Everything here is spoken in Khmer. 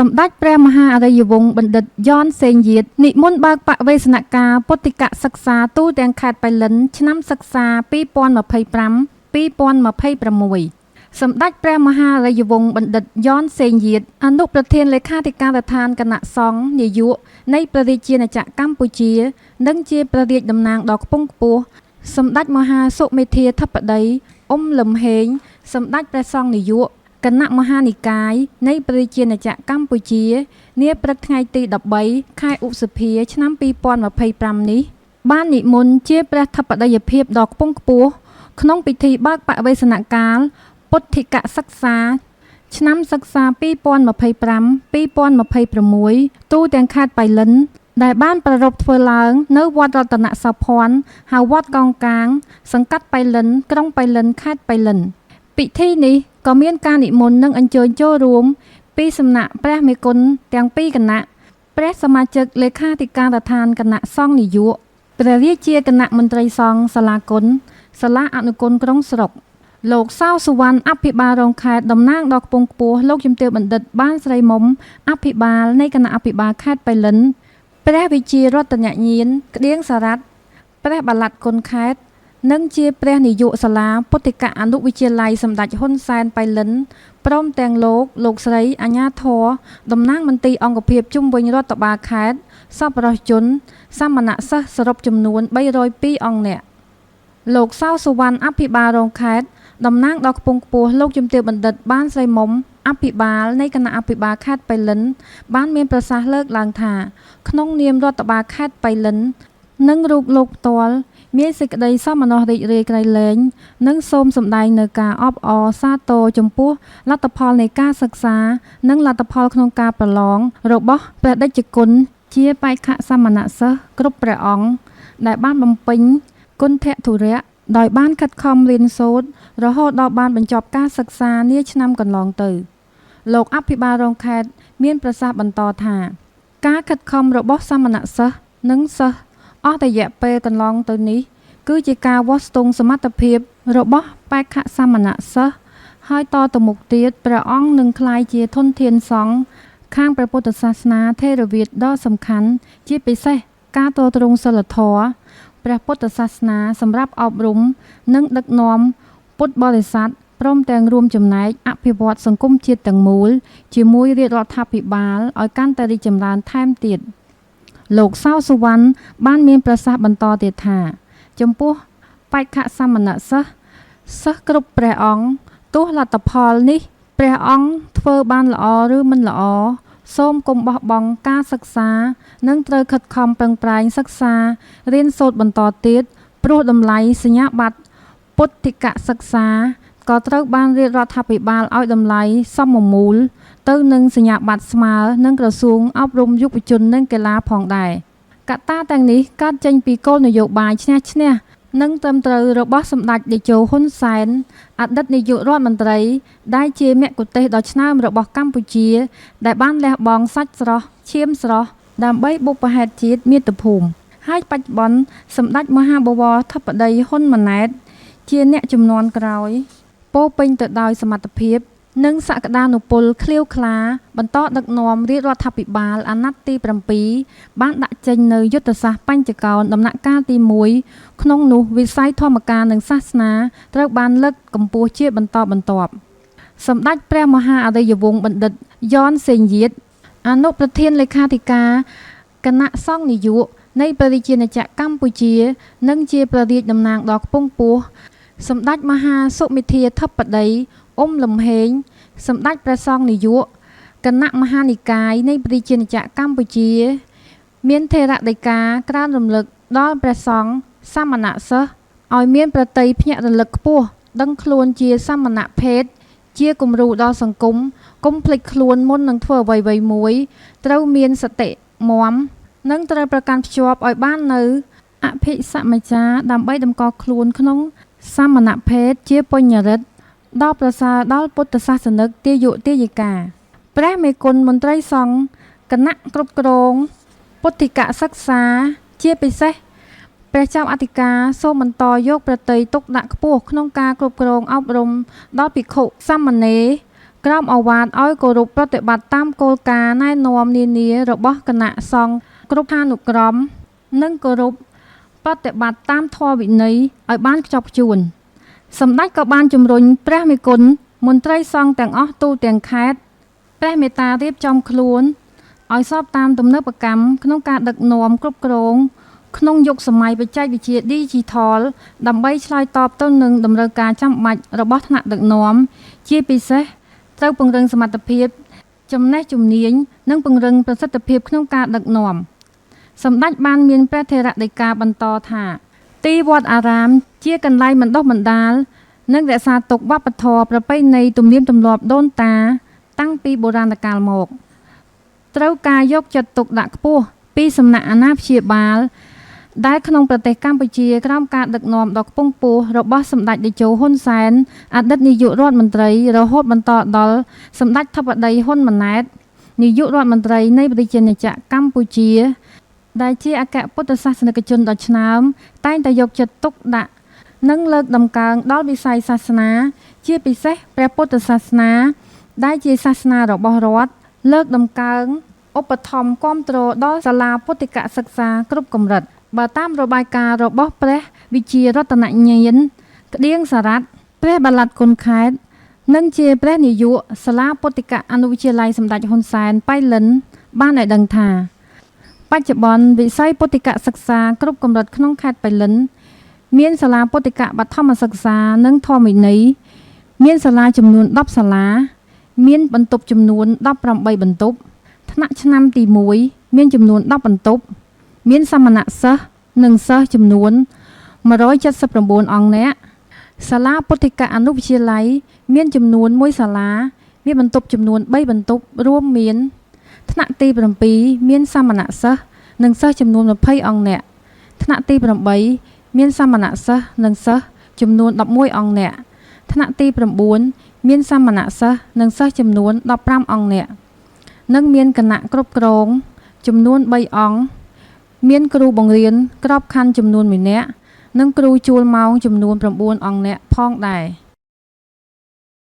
សម្ដេចព្រះមហាអរិយវង្សបណ្ឌិតយ៉នសេងយាតនិមន្តបើកបវេសនកាលពុទ្ធិកសិក្សាទូទាំងខេត្តប៉ៃលិនឆ្នាំសិក្សា2025-2026សម្ដេចព្រះមហាអរិយវង្សបណ្ឌិតយ៉នសេងយាតអនុប្រធានលេខាធិការដ្ឋានគណៈសង្ឃនាយកនៃព្រះរាជាណាចក្រកម្ពុជា និងជាព្រះរាជតំណាងដ៏ខ្ពង់ខ្ពស់សម្ដេចមហាសុមេធាធិបតីអ៊ុំលឹមហេងសម្ដេចព្រះសង្ឃនាយកគណៈមហានិកាយនៃព្រះរាជាណាចក្រកម្ពុជា នាព្រឹកថ្ងៃទី13ខែឧសភាឆ្នាំ2025នេះបាននិមន្តជាព្រះធិបតីភាពដ៏ខ្ពង់ខ្ពស់ក្នុងពិធីបើកបវេសនកាលពុទ្ធិកសិក្សាឆ្នាំសិក្សា2025-2026ទូទាំងខេត្តប៉ៃលិនដែលបានប្រារព្ធធ្វើឡើងនៅវត្តរតនសោភ័ណ្ឌហៅវត្តកោងកាងសង្កាត់ប៉ៃលិនក្រុងប៉ៃលិនខេត្តប៉ៃលិនពិធីនេះក៏មានការនិមន្តនិងអញ្ជើញចូលរួមពីសំណាក់ព្រះមេគុណទាំងពីរគណៈព្រះសមាជិកលេខាធិការដ្ឋានគណៈសង្ឃនាយកព្រះរាជាគណៈមន្ត្រីសង្ឃសាលាគុណសាលាអនុគុណក្រុងស្រុកលោកសៅសុវណ្ណអភិបាលរងខេត្តតំណាងដ៏ខ្ពង់ខ្ពស់លោកជំទាវបណ្ឌិតបានស្រីមុំអភិបាលនៃគណៈអភិបាលខេត្តប៉ៃលិនព្រះវិជារតនញាណក្ដៀងសារ៉ាត់ព្រះបល័តគុណខេត្តនិងជាព្រះនាយកសាលាពុទ្ធិកអនុវិទ្យាល័យសម្ដេចហ៊ុនសែនប៉ៃលិនព្រមទាំងលោកលោកស្រីអាជ្ញាធរតំណាងមន្ទីរអង្គភាពជុំវិញរដ្ឋបាលខេត្តសប្បុរសជនសមណសិស្សសរុបចំនួន302អង្គនាក់លោកសៅសុវណ្ណអភិបាលរងខេត្តតំណាងដ៏ខ្ពង់ខ្ពស់លោកជំទាវបណ្ឌិតបានស្រីមុំអភិបាលនៃគណៈអភិបាលខេត្តប៉ៃលិនបានមានប្រសាសន៍លើកឡើងថាក្នុងនាមរដ្ឋបាលខេត្តប៉ៃលិននិងរូបលោកផ្ទាល់មានសេចក្តីសោមនស្សរីករាយក្រៃលែងនិងសូមសម្ដែងនៅការអបអរសាទរចំពោះលទ្ធផលនៃការសិក្សានិងលទ្ធផលក្នុងការប្រឡងរបស់ព្រះតេជគុណជាបេក្ខសមណសិស្សគ្រប់ព្រះអង្គដែលបានបំពេញគុណធុរៈដោយបានខិតខំរៀនសូត្ររហូតដល់បានបញ្ចប់ការសិក្សានាឆ្នាំកន្លងទៅលោកអភិបាលរងខេត្តមានប្រសាសន៍បន្តថាការខិតខំរបស់សមណសិស្សនិងសិស្សអស់រយៈពេលកន្លងទៅនេះគឺជាការវាស់ស្ទង់សមត្ថភាពរបស់បេក្ខសមណសិស្សហើយតទៅមុខទៀតព្រះអង្គនឹងក្លាយជាធនធានសង្ឃខាងព្រះពុទ្ធសាសនាថេរវាទដ៏សំខាន់ជាពិសេសការទ្រទ្រង់សីលធម៌ព្រះពុទ្ធសាសនាសម្រាប់អប់រំនិងដឹកនាំពុទ្ធបរិស័ទព្រមទាំងរួមចំណែកអភិវឌ្ឍសង្គមជាតិទាំងមូលជាមួយរាជរដ្ឋាភិបាលឲ្យកាន់តែរីកចម្រើនថែមទៀតលោកសៅសុវណ្ណបានមានប្រសាសន៍បន្តទៀតថាចំពោះបេក្ខសមណសិស្សសិស្សគ្រប់ព្រះអង្គទោះលទ្ធផលនេះព្រះអង្គធ្វើបានល្អឬមិនល្អសូមកុំបោះបង់ការសិក្សានិងត្រូវខិតខំប្រឹងប្រែងសិក្សារៀនសូត្របន្តទៀតព្រោះតម្លៃសញ្ញាបត្រពុទ្ធិកសិក្សាក៏ត្រូវបានរាជរដ្ឋាភិបាលឲ្យតម្លៃសមមូលទៅនឹងសញ្ញាបត្រស្មើនឹងក្រសួងអប់រំយុវជននិងកីឡាផងដែរកត្តាទាំងនេះកើតចេញពីគោលនយោបាយឈ្នះឈ្នះនិងត្រឹមត្រូវរបស់សម្ដេចតេជោហ៊ុនសែនអតីតនាយករដ្ឋមន្ត្រីដែលជាមគ្គុទ្ទេសក៍ដ៏ឆ្នើមរបស់កម្ពុជាដែលបានលះបង់សាច់ស្រស់ឈាមស្រស់ដើម្បីបុព្វហេតុជាតិមាតុភូមិហើយបច្ចុប្បន្នសម្ដេចមហាបវរធិបតីហ៊ុនម៉ាណែតជាអ្នកជំនាន់ក្រោយពោពេញទៅដោយសមត្ថភាពនិងសក្តានុពលក្លៀវក្លាបន្តដឹកនាំរាជរដ្ឋាភិបាលអាណត្តិទី7បានដាក់ចេញនៅយុទ្ធសាស្ត្របញ្ចកោណដំណាក់កាលទី1ក្នុងនោះវិស័យធម្មការនិងសាសនាត្រូវបានលើកកម្ពស់ជាបន្តបន្ទាប់សម្ដេចព្រះមហាអរិយវង្សបណ្ឌិតយ៉នសេងយាតអនុប្រធានលេខាធិការគណៈសង្ឃនាយកនៃព្រះរាជាណាចក្រកម្ពុជានិងជាព្រះរាជតំណាងដ៏ខ្ពង់ខ្ពស់សម្ដេចមហាសុមេធាធិបតីអ៊ុំលឹមហេងសម្ដេចព្រះសង្ឃនាយកគណៈមហានិកាយនៃព្រះរាជាណាចក្រកម្ពុជាមានថេរដីកាក្រើនរំលឹកដល់ព្រះសង្ឃសមណសិស្សឲ្យមានប្រតិភ្ញាក់រលឹកខ្ពស់ដឹងខ្លួនជាសមណភេទជាគំរូដល់សង្គមកុំភ្លេចខ្លួនមុននឹងធ្វើអ្វីៗមួយត្រូវមានសតិមាំនិងត្រូវប្រកាន់ភ្ជាប់ឲ្យបាននៅអភិសមចារដើម្បីតម្កល់ខ្លួនក្នុងសមណភេទជាបញ្ញរិទ្ធដ៏ប្រសើរដល់ពុទ្ធសាសនិកទាយកទាយិកាព្រះមេគុណមន្ត្រីសង្ឃគណៈគ្រប់គ្រងពុទ្ធិកសិក្សាជាពិសេសព្រះចៅអធិការសូមបន្តយកប្រតិយទុកដាក់ខ្ពស់ក្នុងការគ្រប់គ្រងអប់រំដល់ភិក្ខុសាមណេរ ក្រោមឱវាទឲ្យគោរពប្រតិបត្តិតាមគោលការណ៍ណែនាំនានារបស់គណៈសង្ឃគ្រប់ឋានុក្រម និងគោរពប្រតិបត្តិតាមធម៌វិន័យឲ្យបានខ្ជាប់ខ្ជួន សម្ដេចក៏បានជំរុញព្រះមេគុណមន្ត្រីសង្ឃទាំងអស់ទូទាំងខេត្តព្រះមេត្តារៀបចំខ្លួនឲ្យស្របតាមទំនើបកម្មក្នុងការដឹកនាំគ្រប់គ្រងក្នុងយុគសម័យបច្ចេកវិទ្យាឌីជីថលដើម្បីឆ្លើយតបទៅនឹងតម្រូវការចាំបាច់របស់ថ្នាក់ដឹកនាំ ជាពិសេសត្រូវពង្រឹងសមត្ថភាព ចំណេះជំនាញនិងពង្រឹងប្រសិទ្ធភាពក្នុងការដឹកនាំ សម្ដេចបានមានព្រះថេរដីកាបន្តថា ទីវត្តអារាមជាកន្លែងបណ្ដុះបណ្ដាល និងរក្សាទុកវប្បធម៌ប្រពៃណីទំនៀមទម្លាប់ដូនតា តាំងពីបុរាណកាលមក ត្រូវការយកចិត្តទុកដាក់ខ្ពស់ពីសំណាក់អាណាព្យាបាល ដែលក្នុងប្រទេសកម្ពុជាក្រោមការដឹកនាំដ៏ខ្ពង់ខ្ពស់របស់សម្ដេចតេជោហ៊ុនសែនអតីតនាយករដ្ឋមន្ត្រីរហូតបន្តដល់សម្ដេចធិបតីហ៊ុនម៉ាណែតនាយករដ្ឋមន្ត្រីនៃប្រជាណាចក្រកម្ពុជា ដែលជាអគ្គពុទ្ធសាសនិកជនដ៏ឆ្នើមតែងតែយកចិត្តទុកដាក់និងលើកតម្កើងដល់វិស័យសាសនា ជាពិសេសព្រះពុទ្ធសាសនា ដែលជាសាសនារបស់រដ្ឋលើកតម្កើងឧបត្ថម្ភគាំទ្រដល់សាលាពុទ្ធិកសិក្សាគ្រប់កម្រិត បើតាមរបាយការណ៍របស់ព្រះវិជារតនញាណក្ដៀងសារ៉ាត់ព្រះបល័តគុណខេត្តនិងជាព្រះនាយកសាលាពុទ្ធិកអនុវិទ្យាល័យសម្ដេចហ៊ុនសែនប៉ៃលិន បានឲ្យដឹងថា បច្ចុប្បន្នវិស័យពុទ្ធិកសិក្សាគ្រប់កម្រិតក្នុងខេត្តប៉ៃលិន មានសាលាពុទ្ធិកបឋមសិក្សានិងធម្មវិន័យមានសាលាចំនួន10សាលា មានបន្ទប់ចំនួន18បន្ទប់ថ្នាក់ឆ្នាំទី1មានចំនួន10បន្ទប់មានសមណសិស្សនិងសិស្សចំនួន179អង្គនាក់សាលាពុទ្ធិកអនុវិទ្យាល័យមានចំនួន1សាលា មានបន្ទប់ចំនួន3បន្ទប់រួមមានថ្នាក់ទី7មានសមណសិស្សនិងសិស្សចំនួន20អង្គនាក់ថ្នាក់ទី8មានសមណសិស្សនិងសិស្សចំនួន11អង្គនាក់ថ្នាក់ទី9មានសមណសិស្សនិងសិស្សចំនួន15អង្គនាក់និងមានគណៈគ្រប់គ្រងចំនួន3អង្គមានគ្រូបង្រៀនក្របខ័ណ្ឌចំនួន1នាក់និងគ្រូជួលម៉ោងចំនួន9អង្គនាក់ផងដែរ។